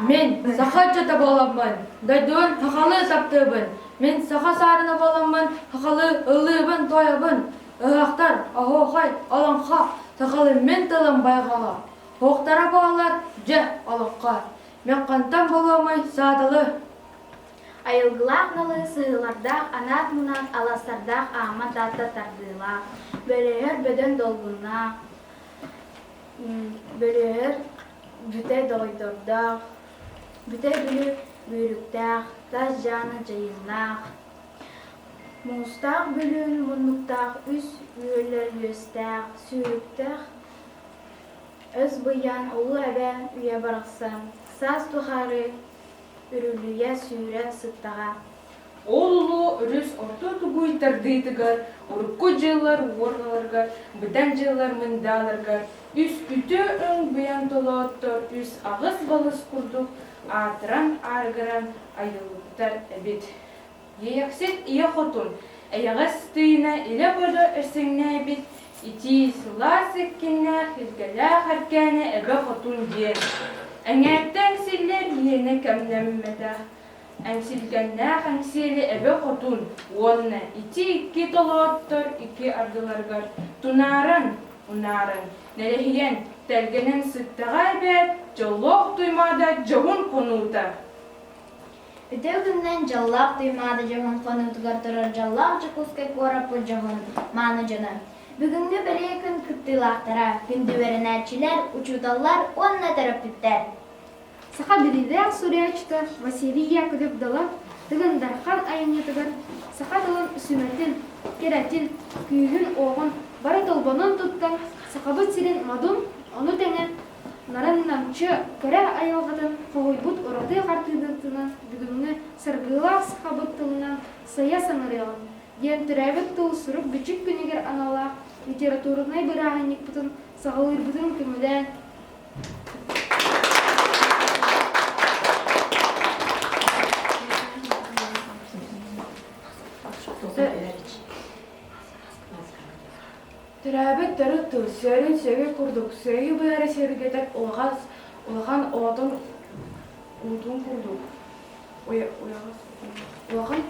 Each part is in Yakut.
Мин саха ыччата буоламмын, дойдубун сахалыы таптыыбын. Мин саха саарына буоламмын, сахалыы ыллыыбын-туойабын. Ыһыахтар, оһуохай, олоҥхо, сахалыы мин тылым байҕала. Уохтара буолар, дьэ, олоххо. Мин хантан буолуомуй сааталы? Айылгылаах налы сыһыылардаах анаат-мунаат аластардаах аама таатта тардыылаах, бөлөһөр бөдөҥ долгуннаах, бөлөһөр бүтэй доҕойдордоох, бүтэй бүлүү бүүрүктээх, тас дьааны дьайыылаах, муустаах бүлүүн муннуктаах үс үөлэр үөстээх, сүүрүктээх өс быйаан улуу эбэ үйэ барахсан, саас тухары үрүлүйэ сүүрэ сыттаҕа. Ол улуу өрүс орто тугуй тардыытыгар, урукку дьыллар уорҕаларыгар, быдан дьыллар мындааларыгар үс үтүө өҥ быйаҥ толооттор үс аҕыс балыс курдук аатыран-аарыгыран айыллыбыттар эбит. Иэйэхсит ийэ хотун эйэҕэс тыына илэ-бодо эрсэҥнээбит итии сылаас эккиннээх илгэлээх эркээнэ эбэ хотун диэн эҥээртэн эҥсиллэр иэнэ кэмнэммэтэх эҥсилгэннээх Эҥсиэли эбэ хотун уонна ити икки толооттор икки ардыларыгар тунааран, унааран, нэлэһийэн, тэлгэнэн сыттаҕа эбээт дьоллоох Туймаада дьоһун хонуута. Үтүө күнүнэн дьоллоох Туймаада дьоһун хонуутугар турар дьоллоох Дьокуускай куораппыт дьоһун мааны дьоно. Бүгүҥҥү бэлиэ күн кыттыылаахтара, күндү үөрэнээччилэр, учууталлар уонна төрөппүттэр. Саха билиилээх суруйааччыта Василий Яковлев-Далан Тыгын Дархан айымньытыгар саха тылын сүмэтин, кэрэтин, күүһүн-уоҕун бары толбонун туттан Сахабыт сирин модун, ону тэҥэ нарын-намчы кэрэ айылҕатын хоһуйбут ураты хартыынатынан бүгүҥҥү саргылаах сахабыт тылынан сайа саҥарыаҕыҥ диэн төрөөбүт тыл сурук-бичик күнүгэр аналлаах литературнай бырааһынньыкпытын саҕалыырбытын көҥүлээн Төрөөбүт төрүт тыл сүөрүн сөбү курдук сүөһү быары сиргэтэр улахан улахан оҕотун уутун курдук улахан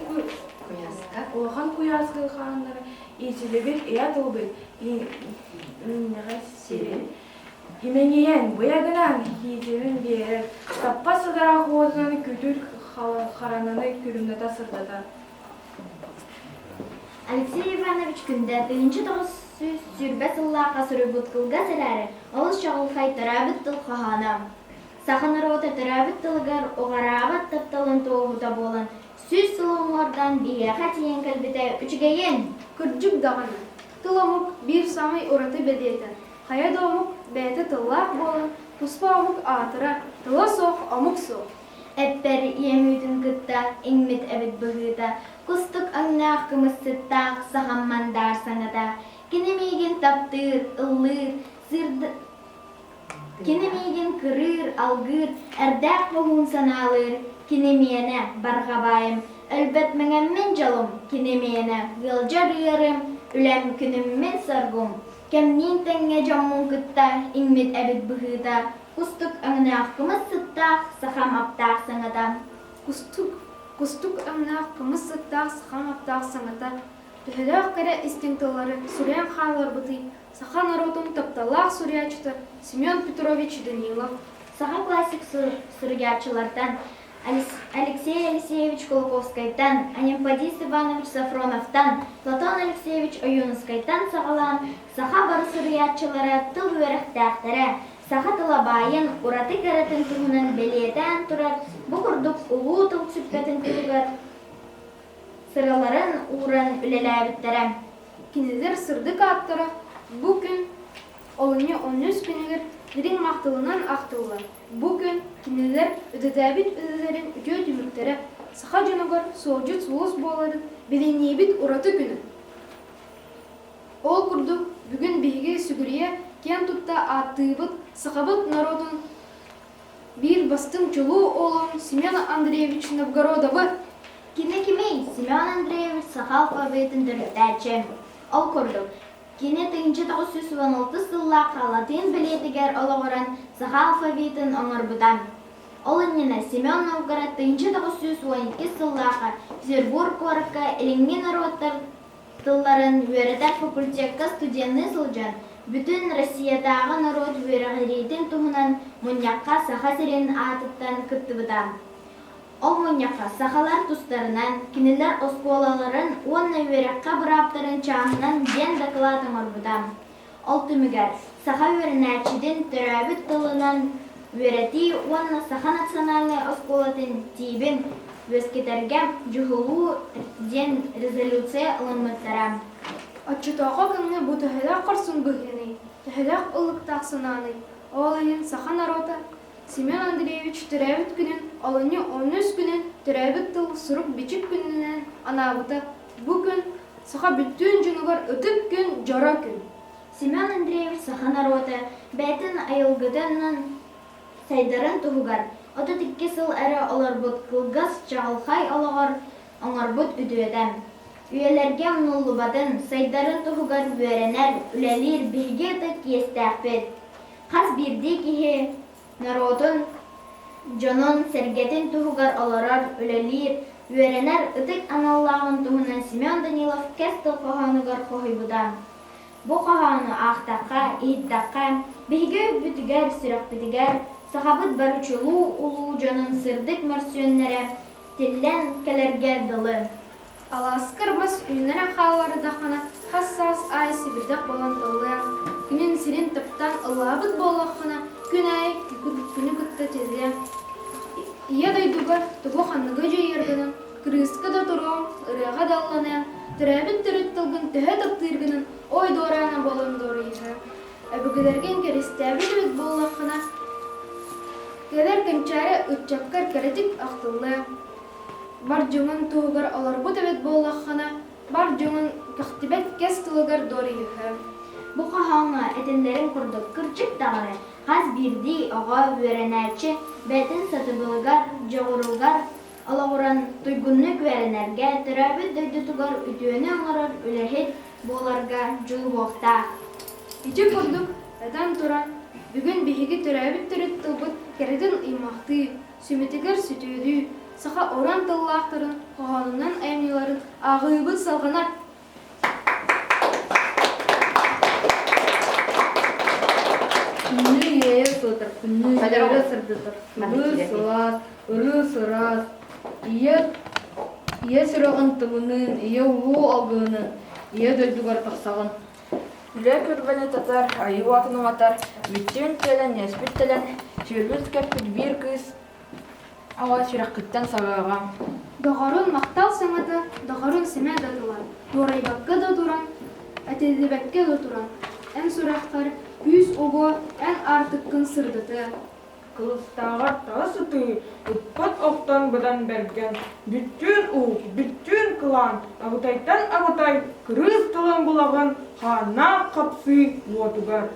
улахан куйааска хааннара иитиллибит ийэ тылбыт иҥнэҕэс сирин Имэҥийэн, быйа гынан иитиэбин биэрэр, таппат сыдараах уотунан күтүр хараҥаны күлүмнэтэ сырдатар. Алексей Иванович Күндэ 1920 сыллаахха суруйбут кылгас эрээри, олус чаҕылхай төрөөбүт тыл хоһооно. Саха норуота төрөөбүт тылыгар уҕараабат тапталын туоһута буолан, сүүс сыл уҥуордаан биһиэхэ тиийэн кэлбитэ үчүгэйин! Кырдьык даҕаны, тыл омук биир саамай ураты бэлиэтэ. Хайа да омук бэйэтэ тыллаах буолан, туспа омук аатыра, тыла суох омук суох. Эппэр ийэм үүтүн кытта иҥмит эбит быһыыта, кустук өҥнөөх кымыс сыттаах сахам мандаар саҥата. Кини миигин таптыыр, ыллыыр, сырды... Кини миигин кырыыр, алгыыр, эрдээх хоһуун санаалыыр, кини миэнэ, барҕа баайым, өлбөт мэҥэммин дьолум, кини миэнэ, ыалдьар ыарым, үлэм күнүм мин соргум, кэмниин тэҥҥэ дьоммун кытта иҥмит эбит быһыыта, кустук өҥнөөх кымыс сыттаах сахам аптаах саҥата. Кустук, кустук өҥнөөх кымыс сыттаах сахам аптаах саҥата төһөлөөх кэрэ истиҥ тыллары суруйан хаалларбытый саха норуотун тапталлаах суруйааччыта Семен Петрович Данилов. Саха классик суруйааччылартан Алексей Алексеевич Кулаковскайтан, Анемподист Иванович Софроновтан, Платон Алексеевич Ойуунускайтан саҕалаан саха бары суруйааччылара тыл үөрэхтээхтэрэ, саха тыла баайын, ураты кэрэтин туһунан бэлиэтээн турар бу курдук улуу тыл сүппэтин туһугар сыраларын ууран үлэлээбиттэрэ. Кинилэр сырдык ааттара бу күн олунньу онус күнүгэр дириҥ махталынан ахтыллар. Бу күн кинилэр үтүтээбит үлэлэрин үтүө түмүктэрэ, саха дьонугар суолдьут сулус буоларын билиниибит ураты күнэ. Ол курдук, бүгүн биһиги сүгүрүйэ киэн тутта ааттыыбыт сахабыт норуотун биир бастыҥ чулуу уолун Семен Андреевич Новгородовы. Кини кимий? Семен Андреевич саха алфавитын төрүттээччи. Ол курдук, Кини 1916 сыллаахха латыын бэлиэтигэр олоҕуран саха алфавитын оҥорбута. Ол иннинэ Семен Новгород 1912 сыллаахха Петербург куоракка Илиҥҥи норуоттар тылларын үөрэтэр факультекка студенныы сылдьан, бүтүн Россиятааҕы норуот үөрэҕириитин туһунан мунньахха Саха сирин аатыттан кыттыбыта. Ол мунньахха сахалар тустарынан, кинилэр оскуолаларын уонна үөрэххэ бырааптарын чааһынан диэн дакылаат оҥорбута. Ол түмүгэр саха үөрэнээччитин төрөөбүт тылынан үөрэтии уонна саха национальнай оскуолатын тиибин үөскэтэргэ дьуһулуу диэн резолюция ылыммыттара. Оччотооҕу кэмҥэ бу төһөлөөх хорсун быһыыный, төһөлөөх ыллыктаах санааный, ол иһин саха норуота Семен Андреевич төрөөбүт күнүн олунньу онус күнүн төрөөбүт тыл сурук-бичик күнүнэн анаабыта. Бу күн саха бүттүүн дьонугар ытык күн, дьоро күн. Семен Андреевич саха норуота бэйэтин айылгытынан сайдарын туһугар 32 сыл эрэ олорбут кылгас чаҕылхай олоҕор оҥорбут үтүөтэ. Үйэлэргэ умнуллубатын, сайдарын туһугар үөрэнэр, үлэлиир биһиги ытык иэстээхпит. Хас биирдии киһи норуотун, дьонун-сэргэтин туһугар олорор, үлэлиир, үөрэнэр ытык аналлааҕын туһунан Семен Данилов кэс тыл хоһоонугар хоһуйбута. Бу хоһоону аахтахха, иһиттэххэ, биһиги өйбүтүгэр, сүрэхпитигэр сахабыт бары чулуу улуу дьонун сырдык мөрсүөннэрэ тиллэн кэлэргэ дылы. Алааскар мас үүнэрэ хааллардаххына, хас саас аайы сэбирдэх буолан ыллыаҥ, күнүн сирин таптаан ыллаабыт буоллаххына, күн аайы күнү кытта тиллиэҥ. Ийэ дойдугар тугу-ханныгы дьайыыргынан, кырыыска да туруоҥ, ырыаҕа да ылланыаҥ, төрөөбүт төрүт тылгын төһө таптыыргынан ой дуораана буолан дуоруйуһа. Өбүгэлэргин кэристээбит эбит буоллаххына, кэлэр кэнчээри ыччаккар кэрэтик ахтыллыа. Бар дьоҥун туһугар олорбут эбит буоллаххына, бар дьоҥун кэхтибэт кэс тылыгар дуоруйуһа. Бу хоһооҥҥо этиллэрин курдук кырдьык даҕаны хас биирдии оҕо үөрэнээччи бэйэтин сатабылыгар, дьоҕуругар олоҕуран туйгуннук үөрэнэргэ, төрөөбүт дойдутугар үтүөнү оҥорор үлэһит буоларга дьулуһуохтаах. Ити курдук этэн туран, бүгүн биһиги төрөөбүт төрүт тылбыт кэрэтин ыймахтыы, сүмэтигэр сүтүөлүү, саха уран тыллаахтарын хоһоонунан айымньыларын ааҕыыбыт салҕанар. Күннүү иэйэ сылытар, күннүү үөрэ сырдатар, сылыы сылаас, ырыы сыраас, ийэ ийэ сүрэҕин тылыныын, ийэ улуу алгыһыныын ийэ дойдугар тахсаҕын. Үлэ көрбөнү татар, айыы уотун уматар, бүттүүн тэлэн, иэспит тэлэн, сүөлбүт кэппит биир кыыс оҕо сүрэххиттэн саҕыаҕа. Доҕорун махтал саҥата, доҕорун сэмэ да тыла, туорайбакка да туран, этиллибэккэ да туран, эн сүрэххэр күүс угуо, эн аартыккын сырдатыа. Кылыстааҕар таба сытыы, ыппыт охтон быдан бэргэн, бүттүүн уу, бүттүүн кылаан, абытайтан абытай, кырыыс тылын булаҕын хааннаах хапсыы уотугар.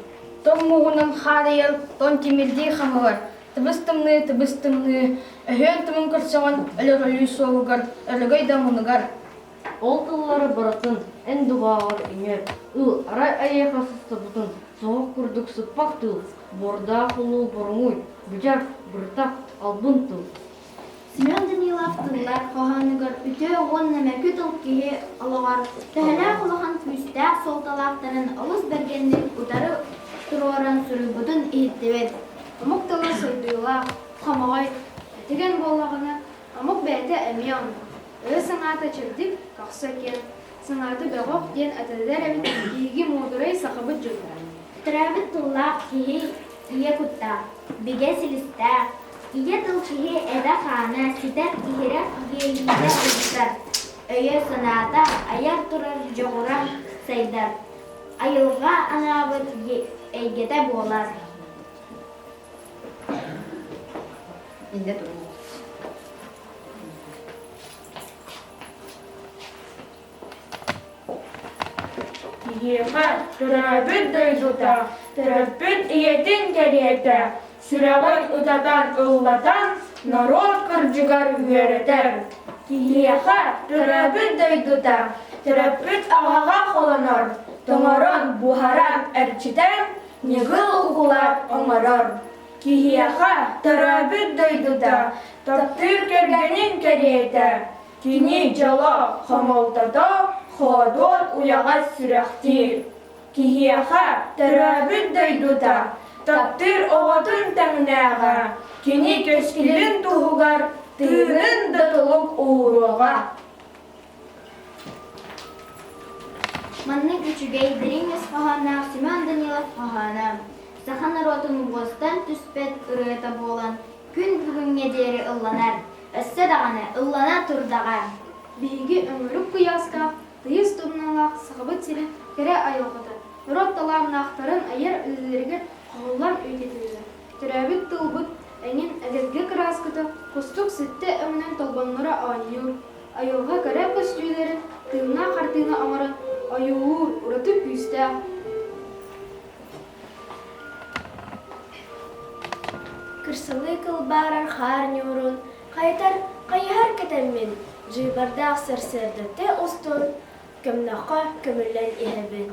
Тоҥ муоҕунан хаарыйар, тоҥ тимирдии хаҥылар, тыбыс-тымныы, тыбыс-тымныы, өһүөн тымын көрсөҕүн өлөр өлүү суолугар, өрөгөй да мунугар. Ол тыллары барытын эн дубааҕар иҥэр, ыл, арай эйиэхэ сыстыбытын соһох курдук сыппах тыл, буордаах улуу боруҥуй, быдьар, быртах, албын тыл. Семен Данилов тыллар хоһоонугар үтүө уонна мөкү тыл киһи олоҕор төһөлөөх улахан күүстээх суолталаахтарын олус бэргэнник утары туруоран суруйбутун иһиттибит. Омук тыла сайдыылаах, хомоҕой, этигэн буоллаҕына, омук бэйэтэ эмиэ оннук. Өйө санаата чэбдик, көхсө киэҥ, санаата бөҕөх диэн этэллэр эбит биһиги муодурай сахабыт дьонноро. Төрөөбүт тыллаах киһи ийэ куттаах, бигэ силистээх, ийэ тыл киһи этэ-хаана ситэр иһирэх иэйиитэ уһуктар, өйө-санаата айар турар дьоҕура сайдар, айылҕа анаабыт эйгэтэ буолар. Киһиэхэ төрөөбүт дойдута, төрөппүт ийэтин кэриэтэ, сүрэҕин ытатан ыллатан, норуот кырдьыгар үөрэтэр. Киһиэхэ төрөөбүт дойдута, төрөппүт аҕаҕа холонор. Тоҥорон, буһаран, эрчитэн, ньыгыл угулаат оҥорор. Киһиэхэ төрөөбүт дойдута, таптыыр кэргэнин кэриэтэ, кини дьоло, хомолтото, хоодуот уйаҕас сүрэхтиир. Киһиэхэ төрөөбүт дойдута, таптыыр оҕотун тэҥнээҕэ, кини кэскилин туһугар тыынын да толук ууруоҕа. Маннык үчүгэй, дириҥ өс хоһоонноох Семен Данилов хоһооно саха норуотун уостан түспэт ырыата буолан күн бүгүҥҥэ диэри ылланар, өссө даҕаны ыллана турдаҕа. Биһиги өҥүрүк куйааска тыйыс тумналаах Сахабыт сирин кэрэ айылҕата, норуот талааннаахтарын айар үлэлэригэр хоһуллан үйэтитиллэр. Төрөөбүт тылбыт эҥин эгэлгэ кырааската кустук ситтэ өҥүнэн толбонноро оонньуур, айылҕа кэрэ көстүүлэрин тыыннаах хартыына оҥорон ойуулуур ураты күүстээх. Кырсалыы кылбаарар хаар ньуурун, хайытар хайыһар кэтэммин, дьыыбардаах сарсыардаты устун көмнөххө көмүллэн иһэбин.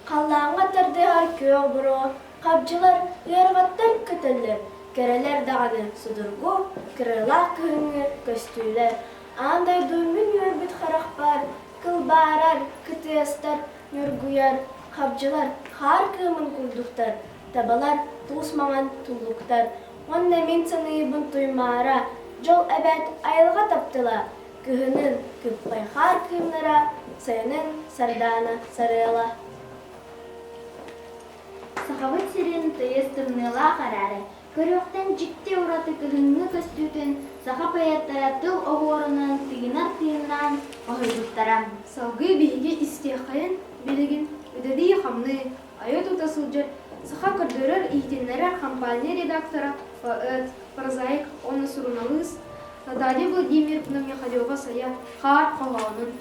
Халлааҥҥа тардыһар күөх буруо, хабдьылар ыарҕаттан көтөллөр, кэрэлэр даҕаны судургу, кырыылаах кыһыҥҥы көстүүлэр. Аан дойду мин үөрбүт харахпар кылбаарар, кытыастар, ньургуйар, хабдьылар хаар кыымын курдуктар, табалар туус маҥан туллуктар. Уонна мин саныыбын туймаара, дьол эбээт айылҕа таптала, Кыһынын кыппай хаар кыымнара, сайынын сардаана сарыала. Сахабыт сирин тыйыс тымныылаах эрээри, көрүөхтэн дьикти ураты кыһыҥҥы көстүүтүн саха поэттара тыл оһуорунан тыынар тыыннаан хоһуйбуттара. Салгыы биһиги истиэххэйин билигин үлэлии-хамныы, айа-тута сылдьар саха көрдөрөр-иһитиннэрэр хампаанньа редактора, поэт, прозаик уонна суруналыыс Наталья Владимировна Михалева-Сайа «Хаар хоһоонун»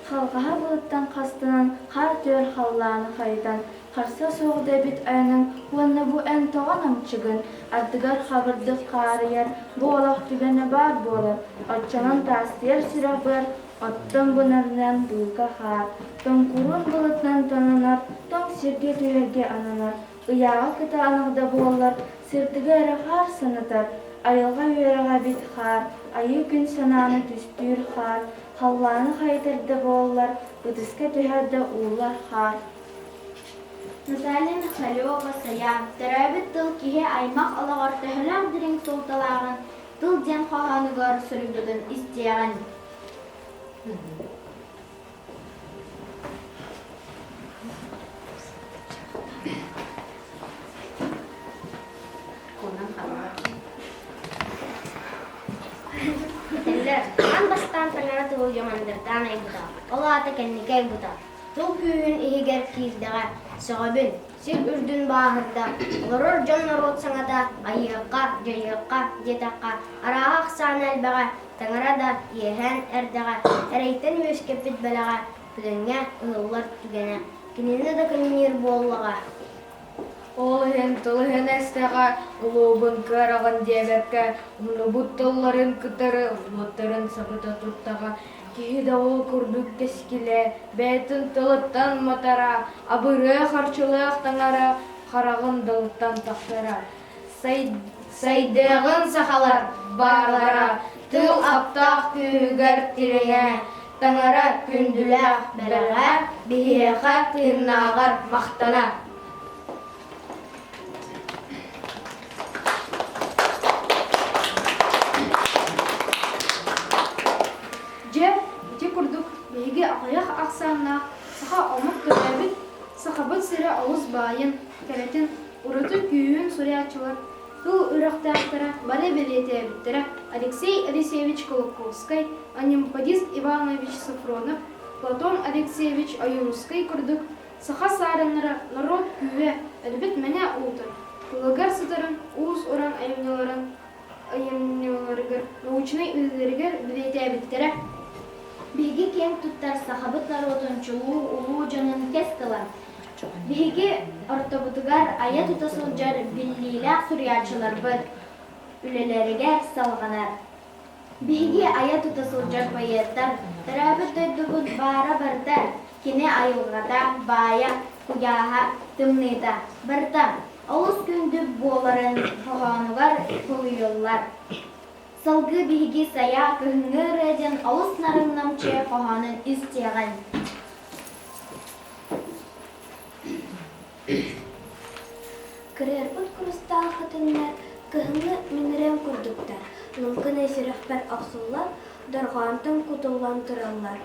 Халҕаһа былыттан хастанан, хаар түөр халлааны хайытан, харса суох да эбит айаныҥ уонна бу эн тоҕо намчыгын, ардыгар хабырдык хаарыйар, бу олох түгэнэ баар буолар, оччонон таастыйар сүрэхбэр оттон бунарынан быыка хаар, тоҥкуруун былытынан тононор, тоҥ сиргэ түһэргэ ананар, ыйааҕа кытаанах да буоллар, сырдыгы эрэ хаар санатар, айылҕа үөрэҕэ эбит хаар, айыы күн санааны түстүүр хаар, халлааны хайытар да буоллар, ытыска түһэр да ууллар хаар. Наталья Михалева-Сайа төрөөбүт тыл киһи аймах олоҕор төһөлөөх дириҥ суолталааҕын тыл диэн хоһоонугар суруйбутун истиэҕин. Этэллэр, аан бастаан таҥара тылы дьамандырдаан айбыта, ол аата кэнники айбыта. Тыл күүһүн иһигэр киирдэҕэ, сөҕөбүн, сир үрдүн бааһырда, олорор дьон норуот саҥата айыахха, дьайыахха диэтэххэ, арааһа ахсаана элбэҕэ, таҥара да иэһээн эрдэҕэ, эрэйтэн үөскэппит бэлэҕэ, күдэҥҥэ ыһыллар түгэнэ, кинини да кымньыыр буоллаҕа. Ол иһин тыл иһин эстэҕэ, улуубун кыараҕын диэбэккэ, умнубут тылларын кытары уоттарын сабыта туттаҕа, киһи да ол курдук кэскилэ, бэйэтин тылыттан матара, абырыа харчылыах таҥара хараҕын далыттан тахсара. Сайдыаҕын сахалар баалара, тыл аптаах күүһүгэр тирэнэ, таҥара күндүлээх бэлэҕэ, биһиэхэ тыыннааҕар махтана. Дьэ, ити курдук биһиги аҕыйах ахсааннаах саха омук төрөөбүт Сахабыт сирэ олус баайын, кэрэтин, ураты күүһүн суруйааччылар, тыл үөрэхтээхтэрэ бары бэлиэтээбиттэрэ Алексей Алексеевич Кулаковскай, Анемподист Иванович Софронов, Платон Алексеевич Ойуунускай курдук саха саарыннара норуот күүһэ өлбүт мэҥэ уутун, тылыгар сытарын уус-уран айымньыларын айымньыларыгар, научнай үлэлэригэр бэлиэтээбиттэрэ. Биһиги киэҥ туттар сахабыт норуотун чулуу улуу дьонун кэс тыла. Биһиги ортобутугар айа-тута сылдьар биллиилээх суруйааччыларбыт үлэлэригэр салҕанар. Биһиги айа-тута сылдьар поэттар, төрөөбүт дойдубут баара барыта, кини айылҕата, баайа, куйааһа, тымныыта, барыта олус күндү буоларын хоһоонугар хоһуйуллар. Салгыы биһиги Сайа кыһыҥҥы ырыа диэн олус нарын-намчы хоһоонун истиэҕиҥ. Кырыарбыт курустаах хатыҥнар кыһыҥҥы минирэм курдуктар, лыҥкынай сүрэхпэр охсуллан, дорҕоонтон кутуллан тураллар.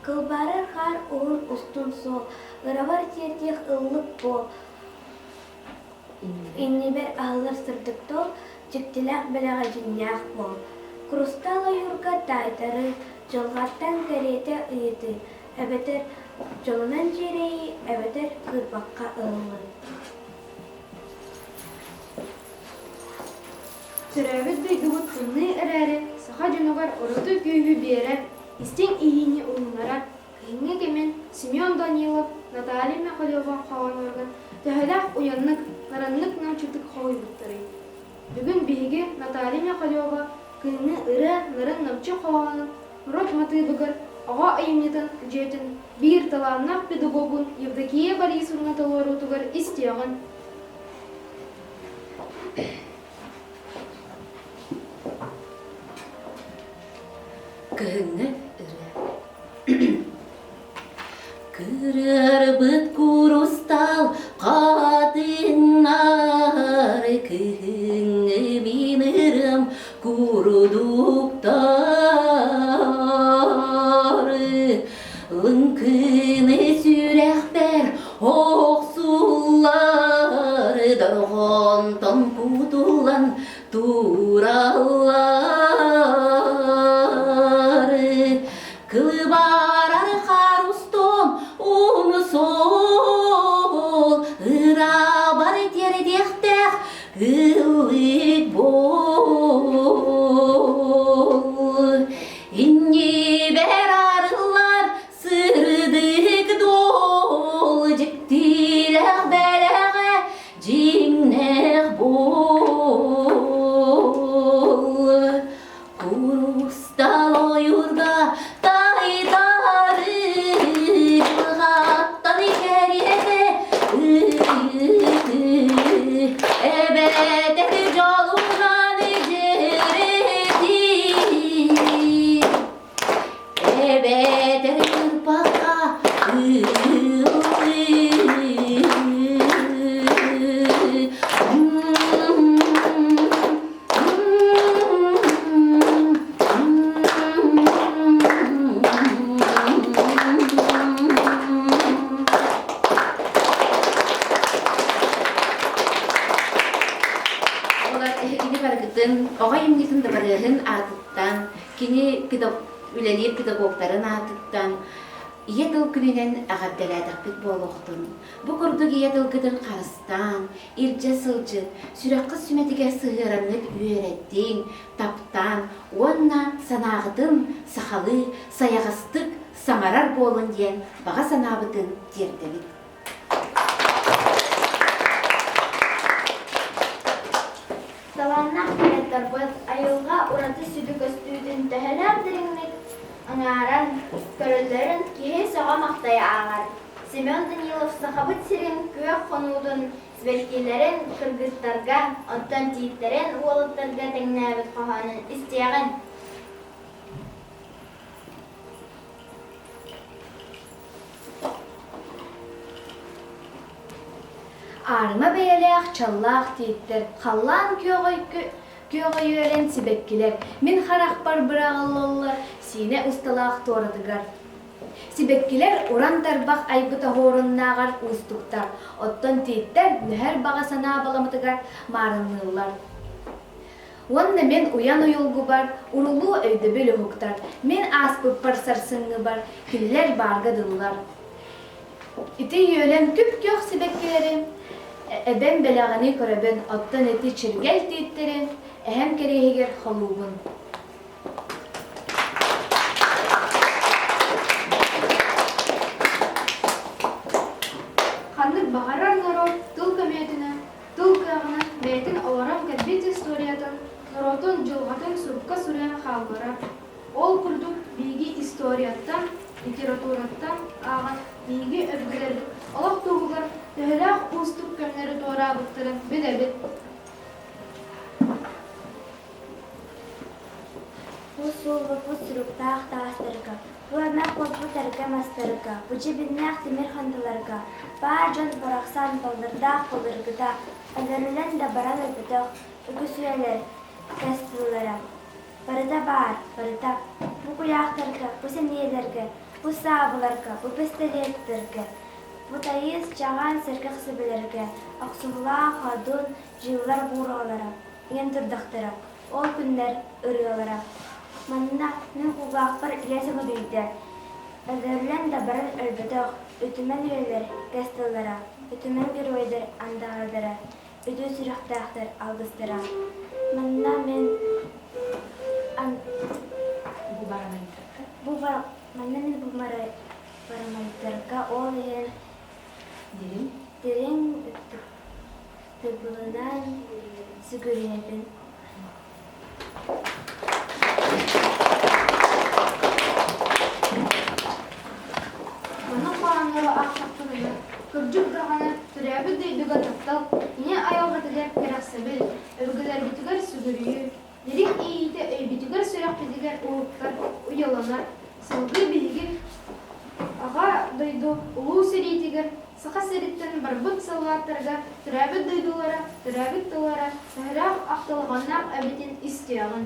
Кылбаарар хаар уһун устун суол, ырабар тиэрдиэх ыллык буол, иннибэр аһыллар сырдык тол, дьиктилээх бэлэҕэ дьиҥнээх буол. Курустаал ойуурга таайтарыы, дьылҕаттан кэриэтэ ыйытыы, эбэтэр дьолунан дьиэрэйии, эбэтэр кыырпахха ылыллыы. Төрөөбүт дойдубут тымныы эрээри, саха дьонугар ураты күүһү биэрэр, истиҥ иһиини уһуннарар кыһыҥҥы кэмин Семен Данилов, Наталья Михалева хоһоонноругар төһөлөөх уйаннык, нараннык намчытык хоһуйбуттарый? Бүгүн биһиги Наталья Михалева кыһыҥҥы ырыа нарын-намчы хоһоонун норуот матыыбыгар оҕо айымньытын дьиэтин биир талааннаах педагогун Евдокия Борисовна толоруутугар истиэҕин. Кыһыҥҥы ырыа Кырыарбыт курустаал хатыҥнар Кыһыҥҥы мин ырыам курдуктар Лыҥкыны сүрэхпэр охсуллар Дорҕонтон кутуллан тураллар Кылыбарар харустон умсол Ырабар тиэрдиэхтээх ыллык буол Иннибэр арыллар сырдык дуол Дьиктилээх бэлэҕэ дьиҥнээх буол Курустал ойуурга тайтары дьылҕаттан кэриэтэ эбэтэр дьолунан дьиэрэтии Эбэтэр ырбакка Оҕолор эһигини барыгытын оҕо айымньытын дыбарыаһын аатыттан Кини үлэлиир педагогтарын аатыттан Ийэ тыл күнүнэн эҕэрдэлээтэхпит буолуохтун. Бу курдук ийэ тылгытын харыстаан, илдьэ сылдьыт, сүрэххит сүмэтигэр сыһыараннык үөрэттиҥ, таптаан уонна санааҕытын сахалыы сайаҕастык саҥарар буолун диэн баҕа санаабытын тиэрдэбит. Талааннаах поэттарбыт айылҕа ураты сүдү көстүүтүн төһөлөөх дириҥник аҥааран көрөллөрүн киһи сөҕө-махтайа ааҕар. Семен Данилов Сахабыт сирин күөх хонуутун сибэккилэрин кыргыттарга, оттон тииттэрин уолаттарга тэҥнээбит хоһоонун истиэҕиҥ. Аарыма бэйэлээх чаллаах тииттэр, халлаан күөҕөйүөрэн сибэккилэр мин харахпар быраҕыллаллар сиинэ усталаах туоратыгар. Сибэккилэр уран тарбах айбыт оһуоруннааҕар уустуктар, оттон тииттэр нүһэр баҕа санаа баламатыгар маарынныыллар. Уонна мин уйан уйулгубар урулуу өйдөбүл уһуктар, мин ааспыппар сарсыҥҥыбар кинилэр баарга дылылар. Ити үөлэн күп-күөх сибэккилэри эбэм бэлэҕини көрөбүн, оттон ити чиргэл тииттэри эһэм кэриэһигэр холуубун. Ханнык баҕарар норуот тыл көмөтүнэн, тыл кыаҕынан бэйэтин олорон кэлбит историятын, норуотун дьылҕатын сурукка суруйан. Историяттан, литератураттан ааҕан биһиги өбүгэлэрбит олох туһугар төһөлөөх уустук кэмнэри туораабыттарын билэбит. Бу суоллуппут суруктаах таастарга, бу эмэх буолбут эргэ мастарга, бу дьибиннээх тимир хандыларга баар дьон барахсан баллырдаах былыргыта, өлөрүлэн да баран өлбөтөх үгүс үйэлэр кэс тыллара. Барыта баар, барыта. Бу куйаахтарга, бу сэниэлэргэ, бу саабыларга, бу бэстэлиэттэргэ, бу тайыс, чаҕаан сэргэх сүбэлэргэ, охсуһулаах, одун, дьыллар буурҕалара, иҥэн турдахтара, ол күннэр ырыалара. Манна мин кулгаахпар илэ сөҥүдүйдэ, өлөрүлэн да баран өлбөтөх, үтүмэн үйэлэр кэс тыллара, үтүмэн геройдар андаҕардара, үтүө сүрэхтээхтэр алгыстара. Манна мин бу манна мин бу барамайдарга ол иһин дириҥ ытыктабылынан сүгүрүйэбин. Маннык хоһооннору аахтахпытына, кырдьык даҕаны, төрөөбүт дойдуга таптал, ийэ айылҕатыгар кэрэхсэбил, өбүгэлэрбитигэр сүгүрүйүү, дириҥ иэйиитэ өйбүтүгэр-сүрэхпитигэр уһуктар, уйаланар, салгыы биһиги Аҕа дойду Улуу сэриитигэр Саха сириттэн барбыт саллааттарга төрөөбүт дойдулара, төрөөбүт тыллара төһөлөөх ахтылҕаннаах эбитин истиэҕиҥ.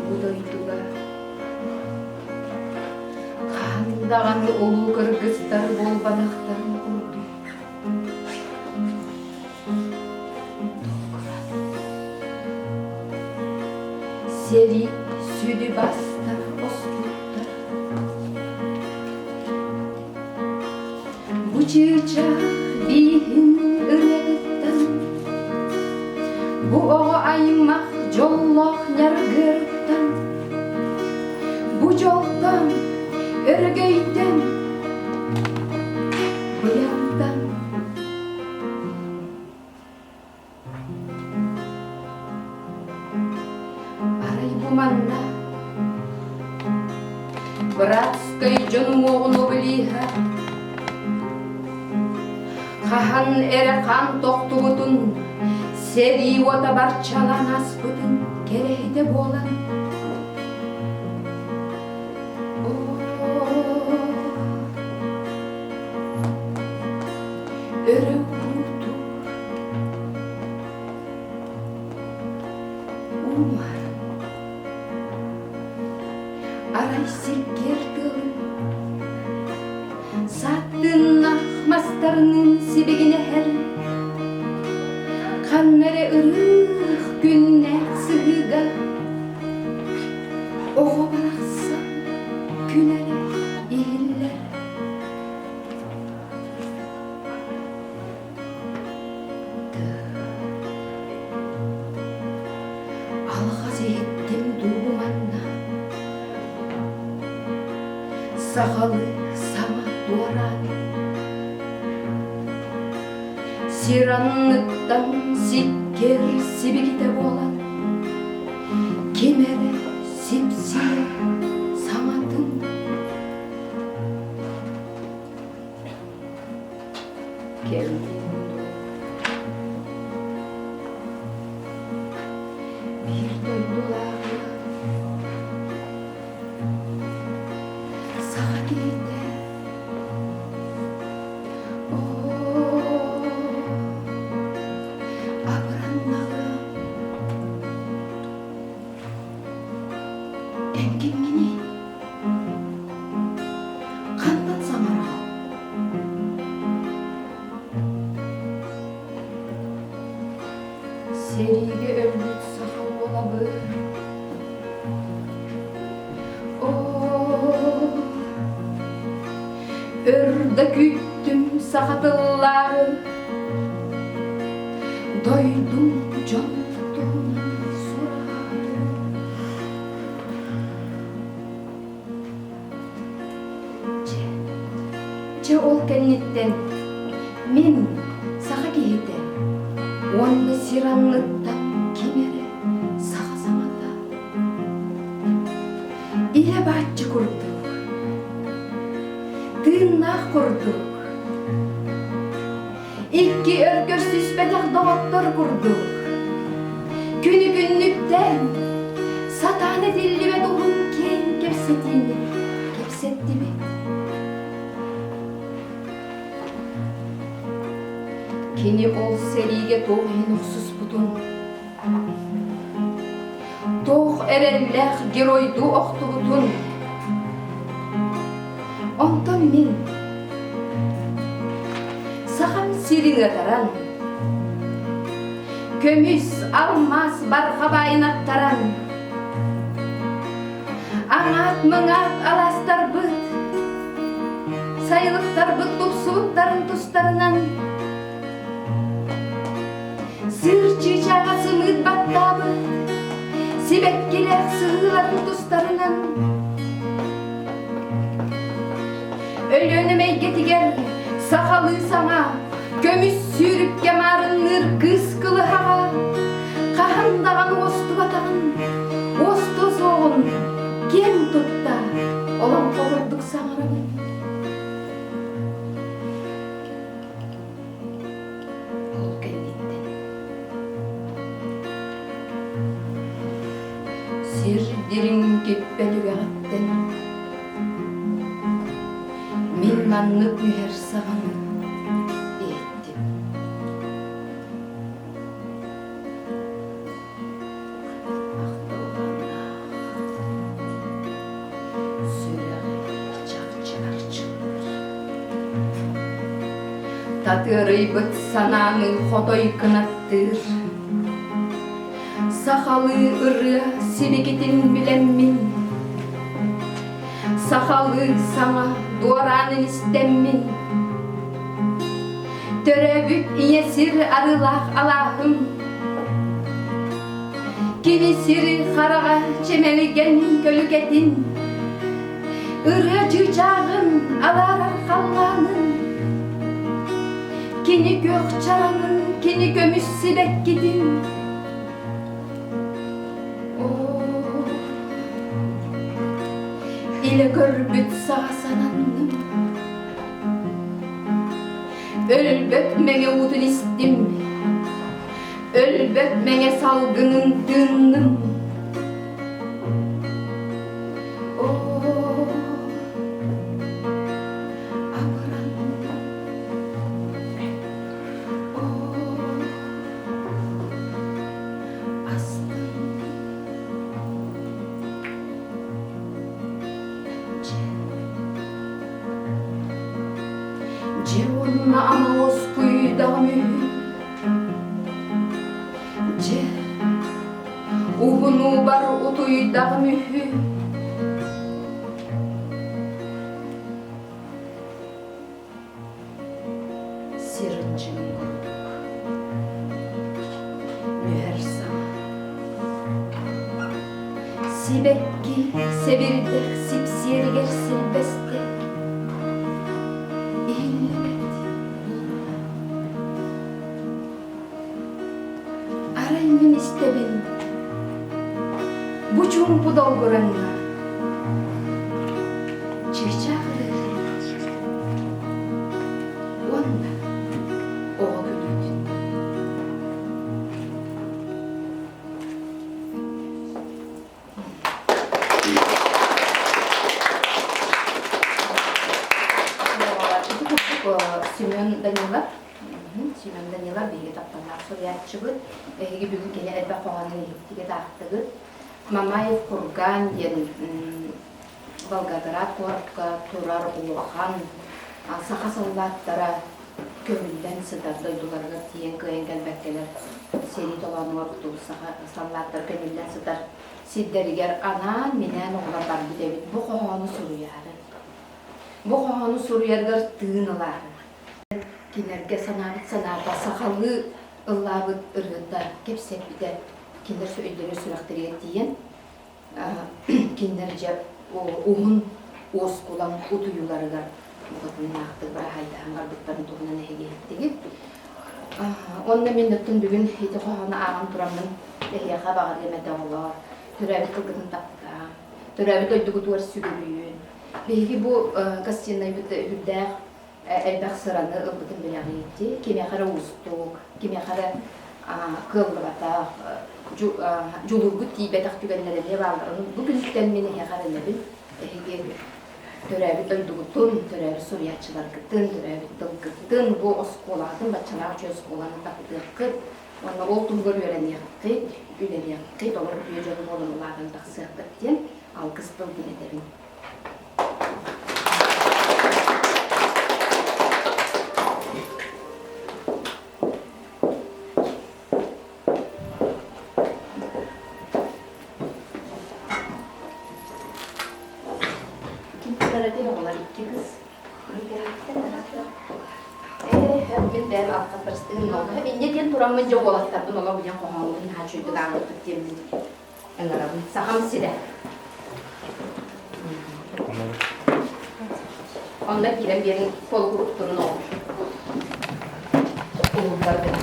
Бу дойдуга хаһан даҕаны улуу кыргызтар буолбатахтарын курдук Сэрии сүдү бастар оспуттар Бу чыычаах бииһин ырыатыттан Бу оҕо аймах дьоллоох ньаргыарыттан Бу дьолтон, өрөгөйтөн Быйантан Арай бу манна Братскай дьон уҥуоҕун обелиһа Хаһан эрэ хаан тохтубутун, сэрии уота барчалаан ааспытын кэрэһитэ буолан Өрө куутук Уумар Арай сиргэр тылын Саттыннах мастарынын сибигинэһэр Ханна эрэ ырыых күннээх сыһыыга Оҕо барахсан күлэрэ иһиллэр Алҕас иһиттим дуу манна Сахалыы саҥа туораан Сир анныттан сиккиэр сибикитэ буолан Ким эрэ сипсийэр саҥатын Кэллин дуу Биир дойдулааҕынан Саха киһитэ Оо абыраннаҕым Эн кимҥиний? Хантан саҥараҕын? Сэриигэ өлбүт саха уолабын. Оо, өр да күүттүм саха тыллааҕы, дойдум дьон туһунан сураҕы. Чэ, чэ Дьэ ол кэнниттэн мин саха киһитэ уонна сир анныттан ким эрэ саха саҥата илэ бааччы курдук тыыннаах курдук икки өр көрсүспэтэх доҕоттор курдук күнү күннүктэн сатаан этиллибэт уһун киэҥ кэпсэтиини кэпсэттибит. Кини ол сэриигэ туох иһин охсуспутун, туох эрэллээх геройдуу охтубутун, онтон мин сахам сирин ыатаран, көмүс, алмаас барҕа баайын аттаран, Аҥаат-мыҥаат алаастарбыт, сайылыктарбыт тупсубуттарын тустарынан сыыр чыычааҕа сымыыт баттаабыт, сибэккилээх сыһыыларын тустарынан Өлүөнэ эйгэтигэр сахалыы саҥа, көмүс сүүрүккэ маарынныыр кыыс кылыһаҕа хаһан даҕаны уостубатаҕын, уостуо суоҕун киэн тутта олоҥхо курдук саҥарабын. Ол кэнниттэн сир дириҥ киппэ түгэҕиттэн Мин маннык түһэр саҕаны иһиттим. Ахтылҕаннаах сүрэҕи чахчы арчылыыр. Татыарыйбыт санааны хотой кынаттыыр. Сахалыы ырыа сибикитин билэммин Сахалыы саҥа дуораанын истэммин, Төрөөбүт ийэ сир арыылаах алааһым, Кини сири хараҕа чэмэлигэн көлүкэтин, Ырыа чыычааҕын алаарар халлаанын, Кини күөх чараҥын, кини көмүс сибэккитин, Илэ көрбүт саҕа сананным, Өлбөт мэҥэ уутун истим, Өлбөт мэҥэ салгынын тыынным. Оо, абыранным. Оо, Дьэ уонна ама уоскуйдаҕым үһү Дьэ уһунуубар утуйдаҕым үһү Сир ынчыгын курдук нүһэр саҥа Сибэкки сэбирдэх сипсиэригэр силбэстэ иһиллибэт буолла. Арай мин истэбин бу чуумпу долгураҥҥа чыычаах ырыатын уонна оҕо күлүүтүн. Ити курдук Семен Данилов Семен Данилов биһиги тапталлаах суруйааччыбыт. Эһиги бүгүн кини элбэх хоһоонун иһиттигит, аахтыгыт. Мамаев Курган диэн Волгоград куоракка турар улахан саха саллааттара көмүллэн сытар дойдуларыгар тиийэн кыайан кэлбэккэлэр сэрии толоонугар охтубут саха саллааттара көмүллэн сытар сирдэригэр анаан-минээн оҕолор барбыт эбит бу хоһоону суруйаары. Бу хоһоону суруйарыгар тыын ылаары. Кинилэргэ санаабыт санаата сахалыы ыллаабыт ырыата кэпсэппитэ кинилэр өйдөрө сүрэхтэригэр тиийэн кинилэр дьэ уһун уоскулаҥ утуйууларыгар. букатыннаахтык быраһаайдаһан барбыттарын туһунан эһиги иһиттигит. Уонна мин оттон бүгүн ити хоһоону ааҕан тураммын эһиэхэ баҕарыам этэ оҕолоор, төрөөбүт тылгытын таптаан, төрөөбүт дойдугутугар сүгүрүйүн. Биһиги бу гостиныйбыт үрдээх элбэх сыраны ылбытын билэҕиити, кимиэхэ эрэ уустук, кимиэхэ эрэ кыаллыбатах, дьулуургут тиийбэтэх түгэннэр эмиэ баалларын бу күнтэн мин эһиэхэ эрэнэбин. Эһиги төрөөбүт дойдугутун, төрөөбүт суруйааччыларгытын, төрөөбүт тылгытын, бу оскуолаҕытын, баччалаах үчүгэй оскуоланы таптыаххыт уонна ол туһугар үөрэниэххит, үлэлиэххит, олор үтүө дьон буолан улаатан тахсыаххыт диэн алгыс тылбын этэбин. Ким кытаратын оҕолор икки кыз. Мин бэйэм алхаттарыстыһым нолга. Инньэ диэн тураммын дьэ уолаттарбын олох билэн хоһооммун наһаа үчүгэйдик ааҕыппыт диэммин ыҥырабын. Сахам сирэ. Онно киирэн биэрин холкурук турун оҕо. Уһуллар гына.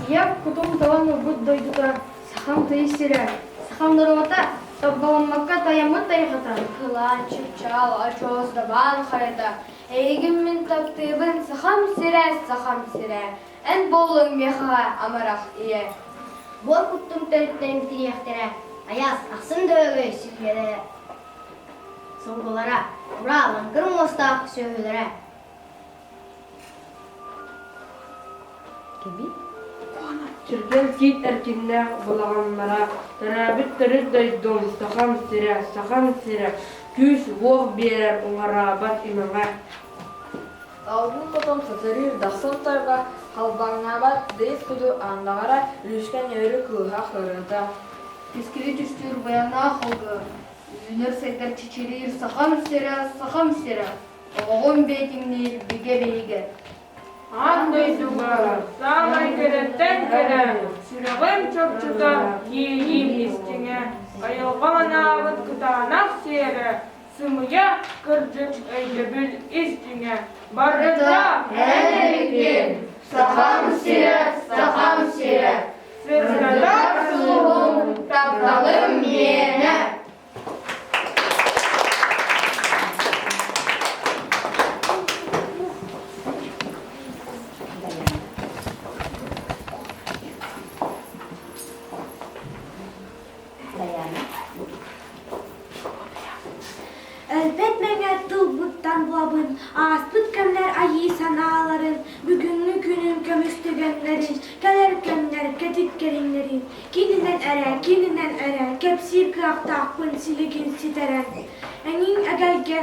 Ийэм кутум талан ылбыт дойдута, сахам тыйыс сирэ, сахам норуота тобболоммокко тайаммыт тайҕата, кылаан чыпчаал, очуос дабаан хайата, эйигин мин таптыыбын, сахам сирэ, сахам сирэ, эн буоллуҥ миэхэҕэ амарах ийэ. Буор куттум төрүттэрим тириэхтэрэ, айаас ахсын да өгөй сүлгэлэрэ, сылгылара, ураа лаҥкыр муостаах сүөһүлэрэ. Кими? Түргэн тиит эркиннээх балаҕаннара, төрөөбүт төрүт дойдум, Сахам сирэ, Сахам сирэ, күүс-уох биэрэр уҥараабат имэҥэ. Алгын хотон сатарыыр дахсан тайҕа, халбаҥнаабат дыйыс куду андаҕара, үлүскэн үөрү кыыһа хырыта. Кэскили түстүүр баянаах алгы, үүнэр-сайдар чэчириир Сахам сирэ, Сахам сирэ, оҕоҕун бэйэтиҥниир бигэ биһигэ. Аан дойдуга саамай кэрэттэн кэрэ, сүрэҕим чопчута, иэйиим истиҥэ, айылҕа манаабыт кытаанах сиэрэ, сымыйа кырдьык өйдөбүл ис дьиҥэ, барыта эн эбиккин, Сахам сирэ, Сахам сирэ, сырдатар сулуһум, тапталым миэнэ. Өлбөт мэҥэ тылбыттан булабын, ааспыт кэмнэр айыы санааларын, бүгүҥҥү күнүм көмүс түгэннэрин, кэлэр кэмнэр кэтит кэриҥнэрин, кининэн эрэ, кининэн эрэ кэпсиир кыахтаахпын силигин ситэрэн. Эҥин эгэлгэ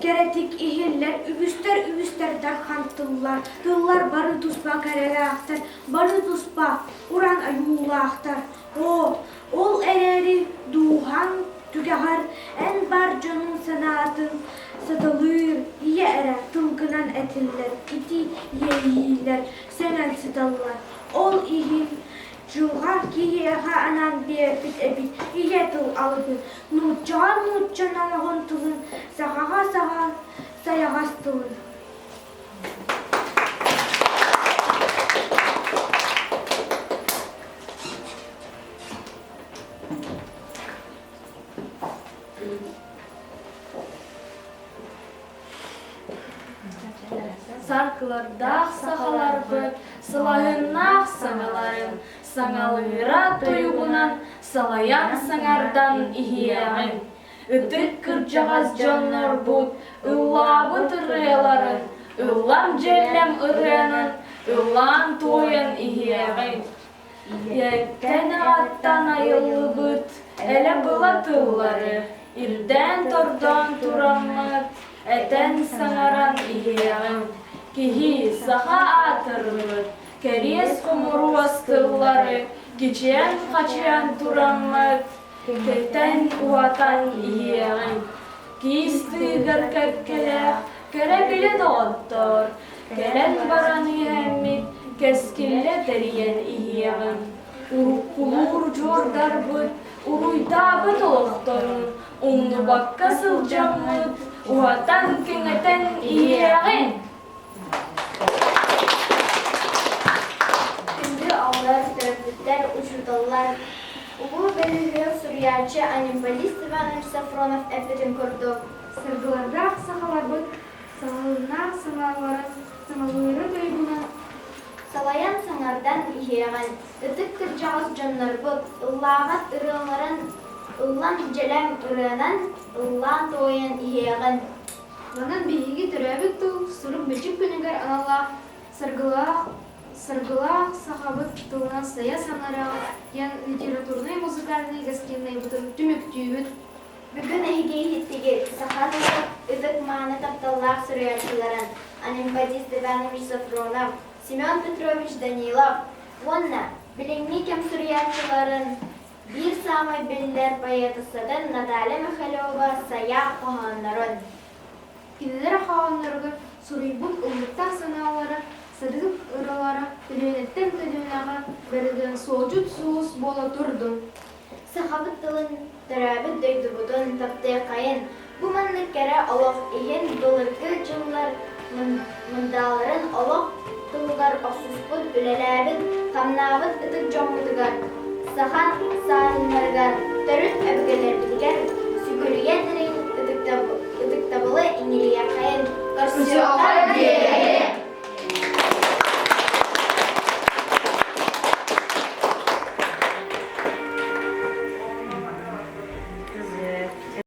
кэрэтик иһиллэр, үгүстэр үгүстэр дархан тыллар, тыллар бары туспа кэрэлээхтэр, бары туспа уран ойуулаахтар. Оо, ол эрээри дууһаҥ түгэҕэр эн бар дьонуҥ санаатын саталыыр ийэ эрэ тылгынан этиллэр ити иэйиилэр сөҥөн сыталлар. Ол иһин дьылҕа киһиэхэ анаан биэрбит эбит ийэ тыл алыбын, нууччаҕа нуучча номоҕун тылын, сахаҕа саха сайаҕас тылын. Саркылардаах сахаларбыт сылаһыннаах саҥаларын саҥалыыра тойугунан салайан саҥардан иһиэҕиҥ. Ытык кырдьаҕас дьоннорбут ыллаабыт ырыаларын ыллам дьэллэм ырыанан ыллаан туойан иһиэҕиҥ. Ийэттэн аҕаттан айыллыбыт элэ-была тыллары ирдээн-тордоон тураммыт, этэн-саҥаран иһиэҕиҥ. Киһи саха аатырбыт, кэриэс хомуруос тыллары кичэйэн-хачыйан тураммыт, Кэтэн-уотан иһиэҕиҥ, киис тыыгар кэккэлээх кэрэ-билэ доҕоттоор, кэлэн баран иһэммит. кэскиллэ тэрийэн иһиэҕиҥ. Уруккулуур удьуордарбыт уруйдаабыт олохторун умнубакка сылдьаммыт, уһатан-кэҥэтэн иһиэҕиҥ. Күндү оҕолор, төрөппүттэр, учууталлар, улуу бөлүһүөк суруйааччы Анемподист Иванович Софронов эппитин курдук, Саргылардаах сахаларбыт саҥалыыннаах саҥалара саҥалыыра тойугунан салайан саҥардан иһиэҕин, ытык кырдьаҕас дьоннорбут ыллаабат ырыаларын ыллам дьэлэм ырыанан ыллаан-туойан иһиэҕин. Манан биһиги төрөөбүт тыл сурук-бичик күнүгэр аналлаах саргылаах Саргылаах сахабыт тылынан сайа саҥарыаҕа диэн литературнай-музыкальнай гостиныйбытын түмүктүүбүт. Бүгүн эһиги иһиттигит саха тыла ытык-мааны тапталлаах суруйааччыларын Анемподист Иванович Софронов, Семен Петрович Данилов уонна билиҥҥи кэм суруйааччыларын биир саамай биллэр поэтессатын Наталья Михалева «Сайа» хоһооннорун. Кинилэр хоһоонноругар суруйбут ыллыктаах санаалара, сырдык ыралара көлүөнэттэн көлүөнэҕэ бэриллэн суолдьут сулус буола турдун. Сахабыт тылын, төрөөбүт дойдубутун таптыаххайын, бу маннык кэрэ олох иһин былыргы дьыллар мындааларын олох туһугар охсуспут, үлэлээбит, хамнаабыт ытык дьоммутугар, саха саарыннарыгар, төрүт өбүгэлэрбитигэр сүгүрүйэ дириҥ ытыктабылы иҥириэххэйин, көрсүөххэ диэри!